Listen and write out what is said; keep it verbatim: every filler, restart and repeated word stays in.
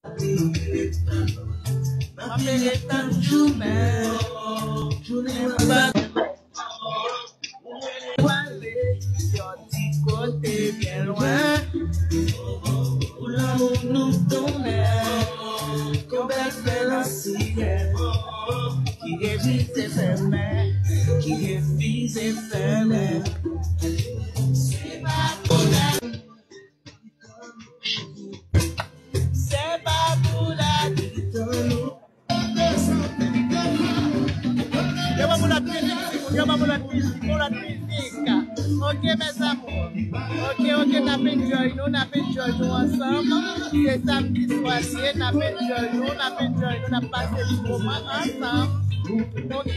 M ap ret tann jounen, jounen m ap pale, yon ti kote byen lwen. Pou lanmou nou tounen yon bèl flè nan syèl, ki refize fèmen, ki refize fèmen. Se pa pou la, se pa pou la ki tann nou. Yo ban m yon lòt mizik, timoun, yo ban m yon lòt mizik, yon lòt mizik. Ok, mes amours. Ok, ok, n ap enjoy nou, n ap enjoy nou ansanm. Se samdi swa l ye, n ap enjoy nou, n ap enjoy nou, n ap pase ti moman ansanm. Ok?